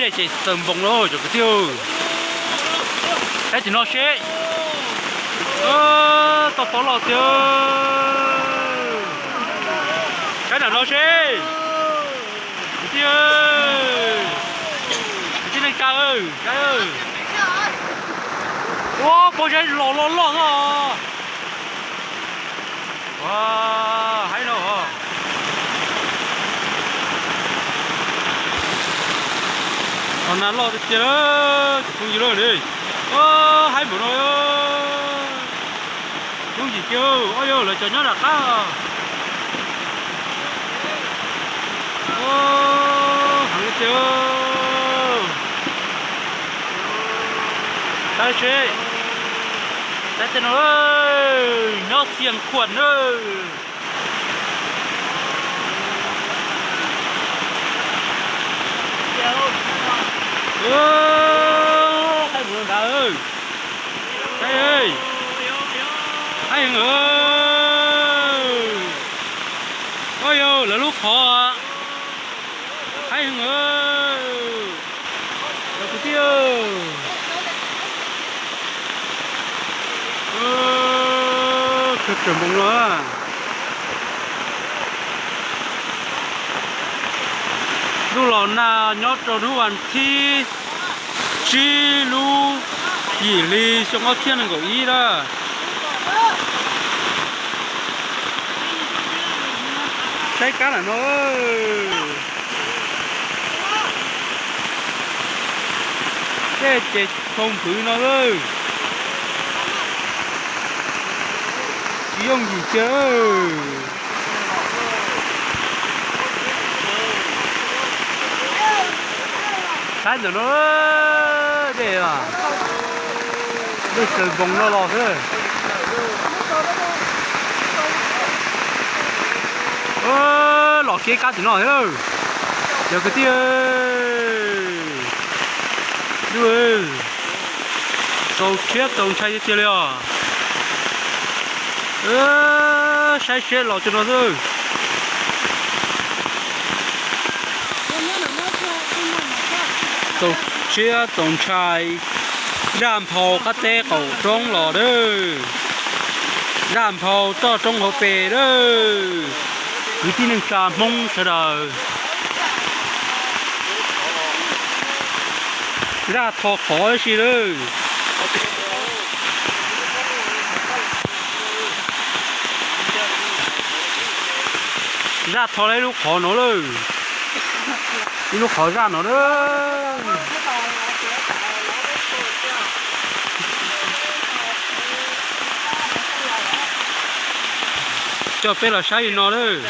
Ces txaws npoos lawm cov kwv tij. Saib tim no seb. Toj pob loj tiag. Saib nram no seb. Kwv tij, kwv tij neej tsa, saib. Ua pob zeb los loj loj xwb os. Ua, haib no. Qhov no loj tiag tiag lawm, tus phooj ywg lawm ne. Ua, haib npaum no. Yooj yim kiag, ua yog lawv cov nyob nram qab. Heev tiag. Saib seb, saib tej no, nyob Xiav Khuam na. Haib npaum no nkaus. Haib, haib heev. Ua yog lawv lub qhov. Haib heev. Cov kwv tij, kawg tsaws npoos no. Lub los nag nyob rau hnub vas thib tsib lub yim hli xyoo ob txhiab nees nkaum ib na. Saib kab lam no. Tej ces thau npwv no lawm. Tsis yooj yim kiag. Saib ntawm no, dej, dej tsaws npoos no los xwb. Los kiag kab tim no thiab. Cov kwv tij, txaus siab txaus ntshai tiag tiag li os. Saib seb los txog no xwb. Txaus siab txaus ntshai, zaj nphau qab teb qaum roob los lawm, zaj nphau toj roob hauv pes lawm, kwv tij neej tsa Hmoob sawv daws. Zaj tho qhov ib si lawm. Zaj tho lawm ib lub qhov no lawm. Ib lub qhov zaj no lawm. Coj peb los saib li no lawm.